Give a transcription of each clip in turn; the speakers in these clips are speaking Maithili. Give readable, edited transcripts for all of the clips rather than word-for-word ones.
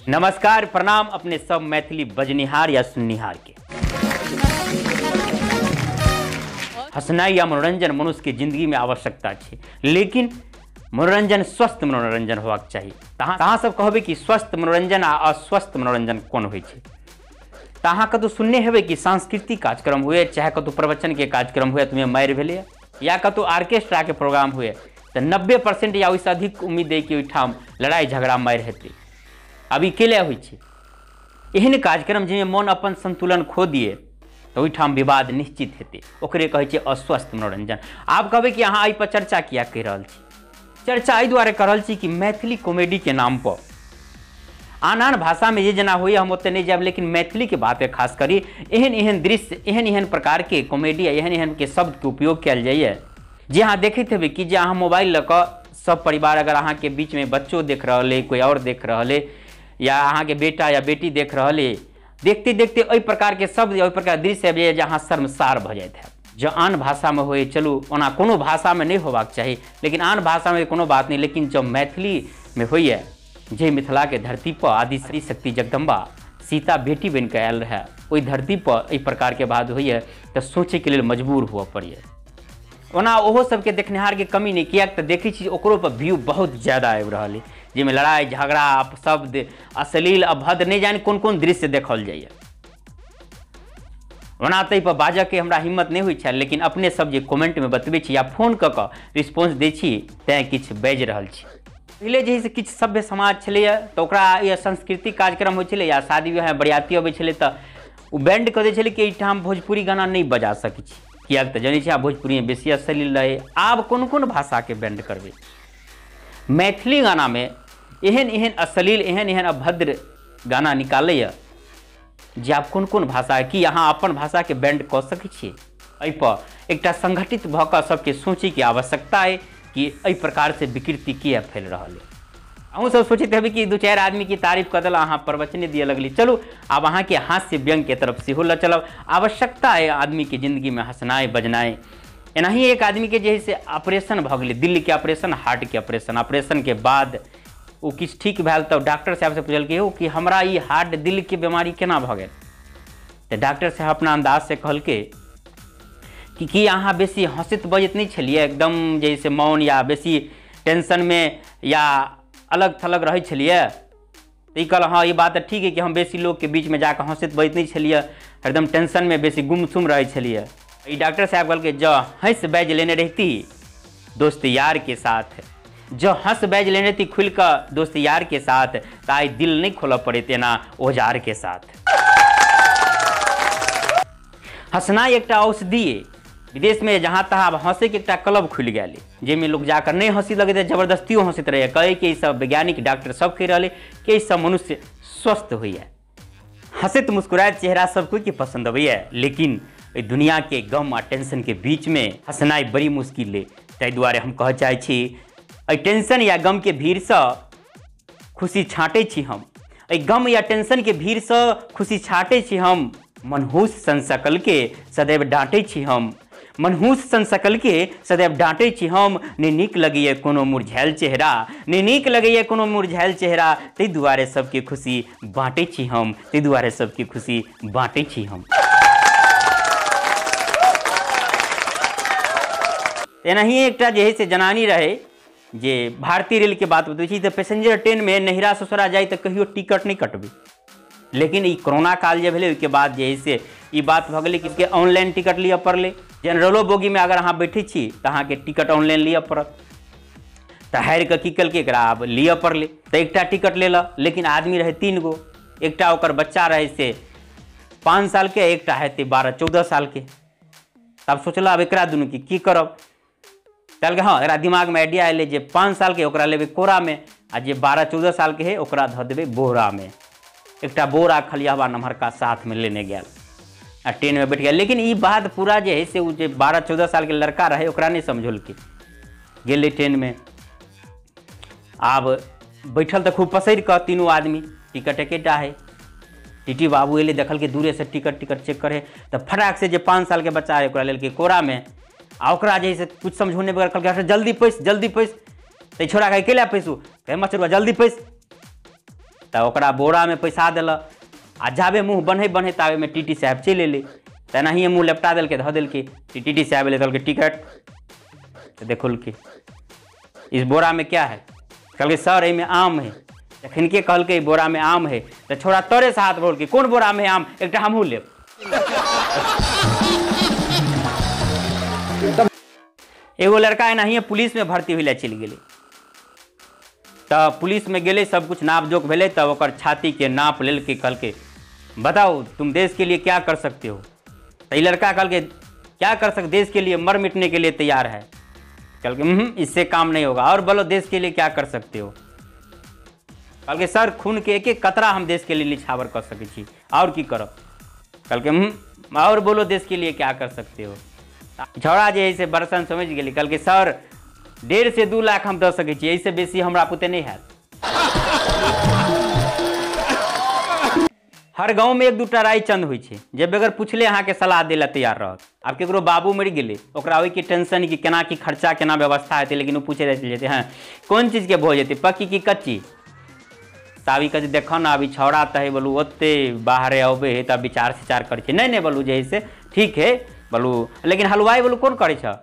नमस्कार, प्रणाम अपने सब मैथिली बजनिहार या सुननिहार के। हंसनाई या मनोरंजन मनुष्य के जिंदगी में आवश्यकता है, लेकिन मनोरंजन स्वस्थ मनोरंजन होबाक चाही। तहाँ सब कहबे कि स्वस्थ मनोरंजन आ अस्वस्थ मनोरंजन कोन होइ छै। तऽ अहाँ कतहु सुनने हेबै कि सांस्कृतिक कार्यक्रम हुए, चाहे कतहु प्रवचन के कार्यक्रम हुए, तुम्हें मारि भेलैए, या कतहु ऑर्केस्ट्रा के प्रोग्राम हुए, तऽ 90% या ओहिसँ अधिक उम्मीद अइ कि ओहिठाम लड़ाइ झगड़ा मारि हेतै। आब ई केला होइ छै? एहन कार्यक्रम जाहिमे मन अपन संतुलन खो दिए तऽ ओहिठाम विवाद निश्चित हेतै, ओकरे कहै छै अस्वस्थ मनोरंजन। आब कहबै कि अहाँ एहिपर चर्चा किया कहि रहल छी? चर्चा एहि दुआरे कऽ रहल छी कि मैथिली कॉमेडी के नाम पर आन आन भाषामे जे जेना होइए हम ओतेक नहि जायब, लेकिन मैथिलीके बात खास करी एहन एहन दृश्य, एहन एहन प्रकारके कॉमेडी, एहन एहन के शब्दके उपयोग कयल जाइए जे अहाँ देखैत हेबै कि जे अहाँ मोबाइल लऽ कऽ सब परिवार, अगर अहाँके बीचमे बच्चो देख रहल अइ, कोइ आओर देख रहल अइ, या अहाँके बेटा या बेटी देख रहल अइ, देखते देखते एहि प्रकारके शब्द या ओहि प्रकारके दृश्य आबि जाइए जे अहाँ शर्मसार भऽ जाइत हैब। जँ आन भाषामे होय, चलू ओना कोनो भाषामे नहि होबाक चाही, लेकिन आन भाषामे कोनो बात नहि, लेकिन जँ मैथिलीमे होइए, जे मिथिलाके धरतीपर आदि शक्ति जगदम्बा सीता बेटी बनिकऽ आयल रहए, ओहि धरतीपर एहि प्रकारके बात होइए तऽ सोचैके लेल मजबूर हुअ पड़ैए। ओना ओहो सबके देखनिहारके कमी नहि, किएक तऽ देखै छी ओकरोपर व्यू बहुत ज्यादा आबि रहल अइ, जाहिमे लड़ाइ झगड़ा, अपशब्द, अश्लील, अभद्र, नहि जानि कोन कोन दृश्य देखल जाइए। ओना तऽ एहिपर बाजऽके हमरा हिम्मत नहि होइ छल, लेकिन अपने सब जे कमेंटमे बतबै छी या फोन कऽ कऽ रिस्पॉन्स दै छी तैँ किछु बाजि रहल छी। पहिले जे है से किछु सभ्य समाज छलैए तऽ ओकरा या सांस्कृतिक कार्यक्रम होइ छलै या शादी विवाहमे बरियाती अबै छलै तऽ ओ बैंड कऽ दै छलै कि एहिठाम भोजपुरी गाना नहि बजा सकै छी, किएक तऽ जनै छी आब भोजपुरीमे बेसी अश्लील रहै। आब कोन कोन भाषाके बैंड करबै? मैथिली गानामे एहन एहन अश्लील, एहन एहन अभद्र गाना निकालैए जे आब कोन कोन भाषा, की अहाँ अपन भाषाके बैंड कऽ सकै छियै? एहिपर एकटा संगठित भऽ कऽ सबके सोचैके आवश्यकता अइ कि एहि प्रकारसँ विकृति किया फैल रहल अइ। अहूँ सब सोचैत हेबै कि दू चारि आदमीके तारीफ कऽ देला, अहाँ प्रवचने दिअ लगली। चलू आब अहाँके हास्य व्यंग्यके तरफ सेहो लऽ चलब। आवश्यकता अइ आदमीके जिन्दगीमे हँसनाइ बजनाइ। एनाही एक आदमीके जे है से ऑपरेशन भऽ गेलै, दिलके ऑपरेशन, हार्टके ऑपरेशन। ऑपरेशनके बाद ओ किछु ठीक भेल तऽ डॉक्टर साहबसँ पुछलकै, यौ कि हमरा ई हार्ट दिलके बीमारी केना भऽ गेल? तऽ डॉक्टर साहब अपना अन्दाजसँ कहलकै कि की अहाँ बेसी हँसैत बजैत नहि छलियै, एकदम जे से मौन या बेसी टेंशनमे या अलग थलग रहै छलियै? तऽ ई कहल हँ ई बात तऽ ठीक है कि हम बेसी लोकके बीचमे जाकऽ हँसैत बजैत नहि छलियै, हरदम टेंशनमे बेसी गुमसुम रहै छलियै। ई डॉक्टर साहब कहलकै जँ हँसि बाजि लेने रहिती दोस्त यारके साथ, जँ हँस बाजि लेने रहिती खुलिकऽ दोस्त यारके साथ, तऽ आइ दिल नहि खोलऽ पड़ैत एना औजारके साथ। हँसनाइ एकटा औषधि अइ। विदेशमे जहाँ तहाँ आब हँसैके एकटा क्लब खुलि गेल अइ, जाहिमे लोक जाकऽ नहि हँसी लगैत रहै, जबरदस्तियो हँसैत रहैए। कहै कि ईसब वैज्ञानिक डॉक्टर सब कहि रहल अइ कि एहिसँ मनुष्य स्वस्थ होइए। हँसैत मुस्कुराइत चेहरा सब कोइके पसन्द अबैए, लेकिन एहि दुनिआके गम आ टेंशनके बीचमे हँसनाइ बड़ी मुश्किल अइ। ताहि दुआरे हम कहऽ चाहै छी, एहि टेंशन या गमके भीड़सँ खुशी छाँटै छी हम, एहि गम या टेंशनके भीड़सँ खुशी छाँटै छी हम, मनहूस सन सकलके सदैव डाँटै छी हम, मनहूस सन सकलके सदैव डाँटै छी हम, नहि नीक लगैए कोनो मुरझायल चेहरा, नहि नीक लगैए कोनो मुरझायल चेहरा, ताहि दुआरे सबके खुशी बाँटै छी हम, ताहि दुआरे सबके खुशी बाँटै छी हम। एनाही एकटा जे है से जनानी रहै, जे भारतीय रेलके बात बतबै छी, तऽ पैसेंजर ट्रेनमे नहिरा ससुरा जाइ तऽ कहियो टिकट नहि कटबै, लेकिन ई कोरोना काल जे भेलै ओहिके बाद जे है से ई बात भऽ गेलै कि ऑनलाइन टिकट लिअ पड़लै। जनरलो बोगीमे अगर अहाँ बैठै छी तऽ अहाँके टिकट ऑनलाइन लिअ पड़त। तऽ हारि कऽ की केलकै, एकरा आब लिअ पड़लै तऽ एकटा टिकट लेलक, लेकिन आदमी रहै 3 गो, एकटा ओकर बच्चा रहै से 5 सालके, एकटा हेतै 12-14 सालके। तब सोचलक आब एकरा दुनूके की करब? कहलकै हँ, एकरा दिमागमे आइडिया एलै जे 5 सालके ओकरा लेबै कोरामे, आ जे 12-14 सालके हइ ओकरा धऽ देबै बोरामे। एकटा बोरा खलियावा नमहरका साथमे लेने गेल आ ट्रेनमे बैठ गेल। लेकिन ई बात पूरा जे है से ओ जे 12-14 सालके लड़का रहै ओकरा नहि समझौलकै। गेलै ट्रेनमे, आब बैठल तऽ खूब पसरि कऽ तीनू आदमी, टिकट एकेटा है। टीटी बाबू एलै, देखलकै दूरेसँ टिकट टिकट चेक करे तऽ फटाक से जे 5 सालके बच्चा है ओकरा लेलकै कोरामे, आ ओकरा जे है से कुछ समझौने बगैर कहलकै जल्दी पैस जल्दी पैस। तऽ छोड़ा कहै कैला पैसू? कहै मचरुआ जल्दी पैस। तऽ ओकरा बोरामे पैसा देलक आ जाबे मुँह बन्है बन्है ताबेमे टी टी साहेब चलि अयलै तऽ एनाहिए मुँह लपटा देलकै धऽ देलकै। टी टी साहेब एलै कहलकै टिकट, तऽ देखलकै इस बोरामे क्या है, कहलकै सर एहिमे आम है। जखनके कहलकै बोरामे आम है तऽ छोड़ा तोरे से हाथ बोलकै कोन बोरामे आम, एकटा हमहूँ लेब। एगो लड़का एनाहिए पुलिसमे भर्ती होय लए चलि गेलै तऽ पुलिसमे गेलै, सब कुछ नाप जोख भेलै, तब ओकर छातीके नाप लेलकै, कहलकै बताओ तुम देश के लिए क्या कर सकते हो। तऽ ई लड़का कहलकै क्या कर सकते, देश के लिए मर मिटने के लिए तैयार है। कहलकै इससे काम नहीं होगा, और बोलो देश के लिए क्या कर सकते हो। कहलकै सर खून के एक एक कतरा हम देश के लिए निछावर कर सकै छी, और की करब। कहलकै और बोलो देश के लिए क्या कर सकते हो। छौड़ा जे है से बरसन समझ गेलै, कहलकै सर 1.5 से 2 लाख हम दऽ सकै छी, एहिसँ बेसी हमरा पुते नहि हैत। हर गाँवमे एक दूटा रायचंद होइ छै जे बगैर पुछले अहाँके सलाह दै लए तैयार रहत। आब केकरो बाबू मरि गेलै ओकरा ओहिके टेंशन कि केना की खर्चा केना व्यवस्था हेतै, लेकिन ओ पूछे चलि जेतै हँ कोन चीजके भोज हेतै, पक्की की कच्ची। तऽ आब ई कहै छै देखऽ ने अभी छौड़ा तऽ है बोलू ओते बाहरे अबै है तब विचार सिचार करै छै, नहि नहि बोलू जे है से ठीक है बोलू, लेकिन हलवाइ बोलू कोन करै छऽ।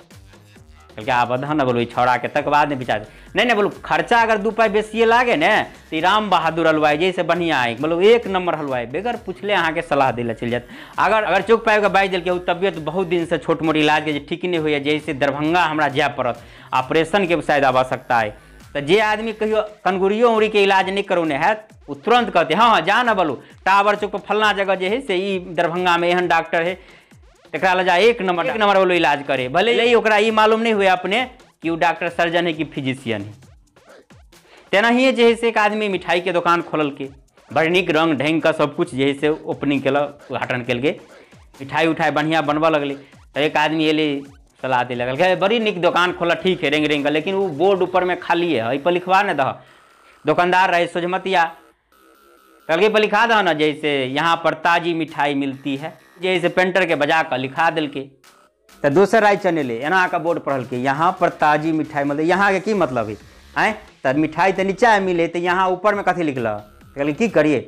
कहलकै आब दह ने बोलू छौड़ाके तकर बाद ने विचार, नहि नहि बोलू खर्चा अगर 2 पाइ बेसिए लागे ने तऽ राम बहादुर हलवाइ जैसे बढ़िआँ है, बोलू एक नम्बर हलवाइ, बगैर पुछले अहाँके सलाह दै लए चलि जायत। अगर अगर चौक पाबिकऽ बाजि देलकै ओ तबियत बहुत दिनसँ छोट मोट इलाजके जे ठीक नहि होइए, जैसे दरभंगा हमरा जाय पड़त, ऑपरेशनके शायद आवश्यकता है, तऽ जे आदमी कहियो कनगुरियो उंगुरीके इलाज नहि करौने हैत ओ तुरन्त कहतै हँ हँ जा ने बोलू टावर चौक पर फल्लाँ जगह जे है से ई दरभंगामे एहन डॉक्टर है तकरा लऽ जा, एक नंबर बोलो इलाज करे, भले ही ओकरा ई मालूम नहीं हुए अपने कि ओ डॉक्टर सर्जन है कि फिजिशियन है। तेनाहिए जे है से एक आदमी मिठाई के दोकान खोललकै, बड़ नीक रंग ढंग के सब कुछ जे है से ओपनिंग केलक, उद्घाटन केलकै, मिठाई उठाई बढ़िआँ बनबऽ लगलै। तऽ एक आदमी एलै सलाह दै लगल, बड़ी नीक दोकान खोलऽ ठीक है रंग रंग के, लेकिन ओ बोर्ड ऊपरमे खाली है एहिपर लिखवा ने दह। दोकानदार रहै सोझमतिया, कहलकै पर लिखा दह ना जैसे यहाँ पर ताजी मिठाई मिलती है, जैसे पेंटर के बजा कऽ लिखा देलकै। तऽ दोसर रायचन एलै एना कऽ बोर्ड पढ़लकै यहाँ पर ताजी मिठाई, मतलब यहाँके की मतलब है आँय, तऽ मिठाई तऽ नीचा मिले तऽ यहाँ ऊपरमे कथी लिखलह। कहलकै की करिए,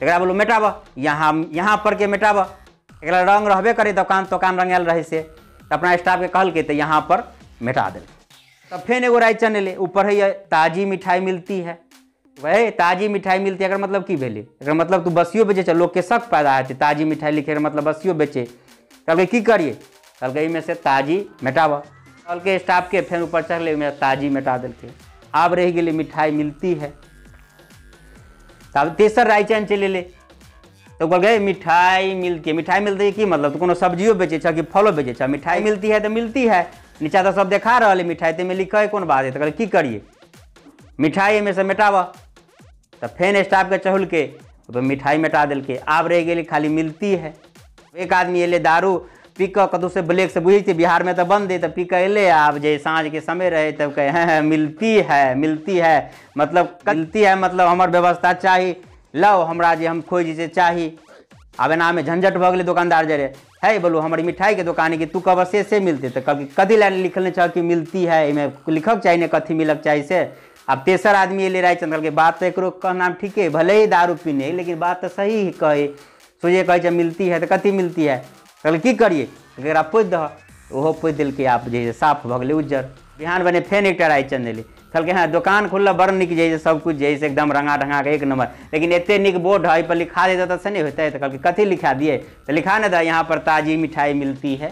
एकरा बोलू मेटाबऽ, यहाँ यहाँ पर के मेटाबऽ, एकरा रंग रहबे करे दोकान तोकान रंगायल रहै से, तऽ अपना स्टाफके कहलकै तऽ यहाँ पर मेटा देलकै। तब फेर एगो रायचन एलै ऊपर है ताजी मिठाई मिलती है, वही ताजी मिठाई मिलती है, एकर मतलब की भेलै, एकर मतलब तू बसियो बेचै छ, लोकके शक पैदा हेतै ताजी मिठाई लिखे एकर मतलब बसियो बेचे। कहलकै की करिए, कहलकै एहिमे से ताजी मेटाबऽ, कहलकै स्टाफके, फेर ऊपर चढ़लै ओहिमे ताजी मेटा देलकै। आब रहि गेलै मिठाई मिलती है। तब तेसर रायचन चलि एलै तऽ कहलकै मिठाई मिलती है, मिठाई मिलती है की मतलब तू कोनो सब्जियो बेचै छ कि फलो बेचै छ, मिठाई मिलती है तऽ मिलती है, नीचा तऽ सब देखा रहल है मिठाई, ताहिमे लिखै कोन बात है। तऽ कहलकै की करिए, मिठाई एहिमे से मेटाबऽ, तऽ फेर स्टाफके चहुलकै तऽ मिठाई मेटा देलकै। आब रहि गेलै खाली मिलती है। एक आदमी एलै दारू पी कऽ कतहुसँ ब्लैकसँ, बुझै छियै बिहारमे तऽ बन्द है, तऽ पी कऽ एलै, आब जे साँझके समय रहै तब कहै हँ हँ मिलती है मिलती है, मतलब मिलती है मतलब हमर व्यवस्था चाही, लाउ हमरा जे हम खोजि से चाही। आब एनामे झंझट भऽ गेलै दोकानदार जरे, है बोलू हमर मिठाईके दोकान है कि तू कहबह से मिलतै, तऽ कहलकै कथी लए लिखल छह कि मिलती है, एहिमे लिखक चाही ने कथी मिलक चाही से। आब तेसर आदमी एलै रायचंद, कहलकै बात तऽ एकरो कहना ठीके, भले ही दारू पीने लेकिन बात तऽ सही कहै, सोझे कहै छै मिलती है तऽ कथी मिलती है। कहलकै की करिए, एकरा पोति दह, ओहो पोति देलकै, आब जे साफ भऽ गेलै उज्जर। बिहान बने फेर एकटा रायचंद एलै, कहलकै हँ दोकान खुलल बड़ नीक जे है सब कुछ जे है से एकदम रंगा ढंगा के एक नंबर, लेकिन एते नीक बोर्ड है एहिपर लिखा देतै तऽ से नहि होतै। तऽ कहलकै कथी लिखा दियै, तऽ लिखा ने दह यहाँ पर ताजी मिठाई मिलती है।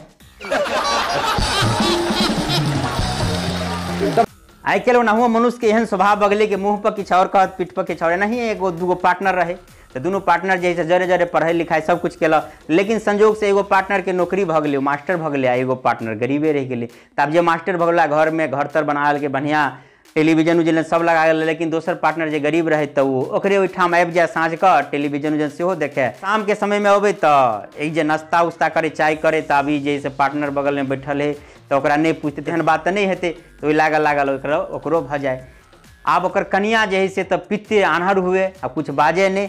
आइ काल्हि ओनाहुओ मनुष्यके एहन स्वभाव भऽ गेलै कि मुँह पर किछु आओर कहत पीठ पर किछु आओर। एनाहिए एगो दूगो पार्टनर रहै तऽ दुनू पार्टनर जे है से जरे जरे पढ़ाइ लिखाइ सब कुछ केलक, लेकिन संजोग से एगो पार्टनरके नौकरी भऽ गेलै, मास्टर भऽ गेलै, आ एगो पार्टनर गरीबे रहि गेलै। तऽ आब जे मास्टर भऽ गेलै घरमे घर तर बना लेलकै, बढ़िआँ टेलीविजन उजन सब लगा गेलै, लेकिन दोसर पार्टनर जे गरीब रहै तऽ ओ ओकरे ओहिठाम आबि जाय साँझ कऽ टेलीविजन उजन सेहो देखै। शामके समयमे अबै तऽ एक जे नाश्ता उस्ता करै चाय करै, तऽ अभी जे से पार्टनर बगलमे बैठल है तऽ ओकरा नहि पूछतै तेहन बात तऽ नहि हेतै, तऽ ओहि लागल लागल ओकरो भऽ जाय। आब ओकर कनिया जे है से तऽ पित्ते आन्हर हुए आ कुछ बाजै नहि,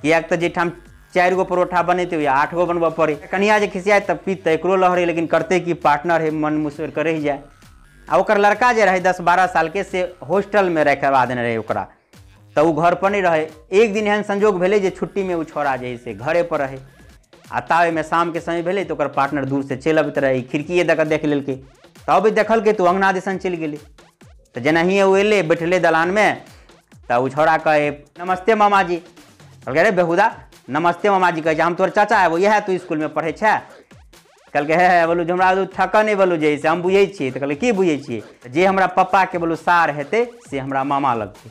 किएक तऽ जाहिठाम 4 गो परोठा बनेतै ओहि 8 गो बनबऽ पड़ै। कनिया जे खिसियाए तऽ पित्त तऽ एकरो लहरै, लेकिन करतै कि पार्टनर है मन मुसरि कऽ रहि जाय। आ ओकर लड़का जे रहै 10-12 सालके से हॉस्टलमे रखवा देने रहै ओकरा, तऽ ओ घर पर नहि रहै। एक दिन एहन संजोग भेलै जे छुट्टीमे ओ छौड़ा जे है से घरे पर रहै आ ताबेमे शामके समय भेलै तऽ ओकर पार्टनर दूरसँ चलि अबैत रहै, खिड़किए दऽ कऽ देख लेलकै। तऽ अबैत देखलकै तऽ ओ अङ्गना दिसन चलि गेलै। तऽ जेनाहिए ओ एलै बैठलै दलानमे तऽ ओ छौड़ा कहै नमस्ते मामाजी। कहलकै अरे बेहुदा नमस्ते मामाजी कहै छै, हम तोहर चाचा हेबौ, इएह तू इसकुलमे पढ़ै छै? कहलकै हे हे बोलू जे हमरा ठकऽ नहि बोलू जे से हम बुझै छियै। तऽ कहलकै की बुझै छियै? जे हमरा पप्पाके बोलू सार हेतै से हमरा मामा लगतै।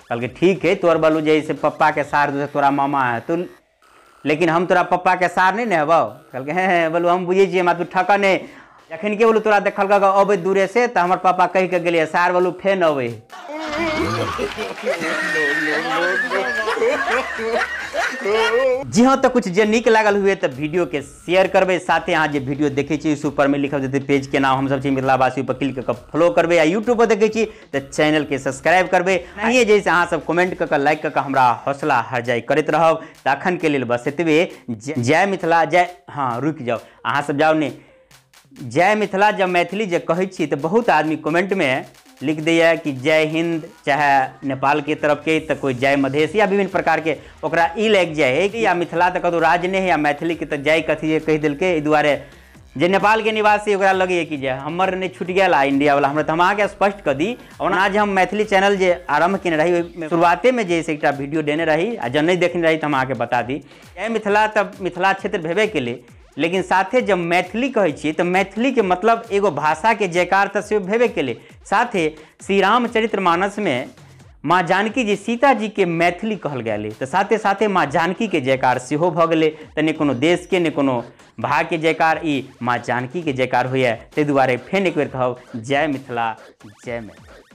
कहलकै ठीक है, तोहर बोलू जे से पप्पाके सार तोरा मामा हेतौ, लेकिन हम तोरा पप्पाके सार नहि ने हेबौ। कहलकै हे हे बोलू हम बुझै छियै, हमरा तू ठकऽ नहि। जखन के बोलू तोरा देखलकै अबै दूरे से तऽ हमर पापा कहि कऽ गेलियै सार बोलू फेन अबै। जी हाँ, तो कुछ जे नीक लागल हुए तो वीडियो के शेयर करबै, साथे अहाँ जे वीडियो देखै छी ऊपर में लिखल जेतै पेज के नाम, हम सब छी मिथिलावासी, पर क्लिक कऽ फॉलो करबै आ यूट्यूब पर देखै छी तऽ चैनल के सब्सक्राइब करबै। नहिए जैसे अहाँ सब कमेंट कऽ कऽ लाइक कऽ कऽ हमरा हौसला हरजाई करैत रहब। तऽ अखन के लेल बस एतबे। जय मिथिला जय। हाँ रुकि जाउ अहाँ सब जाउ नहि। जय मिथिला जब मैथिली जे कहै छी तऽ बहुत आदमी कमेंट में लिख दैया कि जय हिंद, चाहे नेपाल के तरफ के तऽ कोई जय मधेश या विभिन्न प्रकार के, ओकरा ई लागि जाइ है कि या मिथिला तऽ कतहु राज्य नहि है या मैथिली के तऽ जय कथी जे कहि देलकै। एहि दुआरे जे नेपाल के निवासी ओकरा लगैए कि जे हमर नहि छुटि गेल आ इंडिया वाला हमरा। तऽ हम अहाँके स्पष्ट कऽ दी, ओना जे हम मैथिली चैनल जे आरम्भ केने रही ओहिमे शुरुआतेमे जे से एकटा वीडियो देने रही आ जब नहि देखने रही तऽ हम अहाँके बता दी। जय मिथिला तऽ मिथिला क्षेत्र भेबे केलै, लेकिन साथे जब मैथिली कहै छियै तऽ मैथिलीके मतलब एगो भाषाके जयकार तऽ सेहो भेबे केलै। साथे श्री रामचरित्र मानसमे माँ जानकी जी सीता जीके मैथिली कहल गेलै, तऽ साथे साथे माँ जानकीके जयकार सेहो भऽ गेलै। तऽ नहि कोनो देशके नहि कोनो भागके जयकार, ई माँ जानकीके जयकार होइए। ताहि दुआरे फेर एक बेर कहब जय मिथिला जय मैथिली।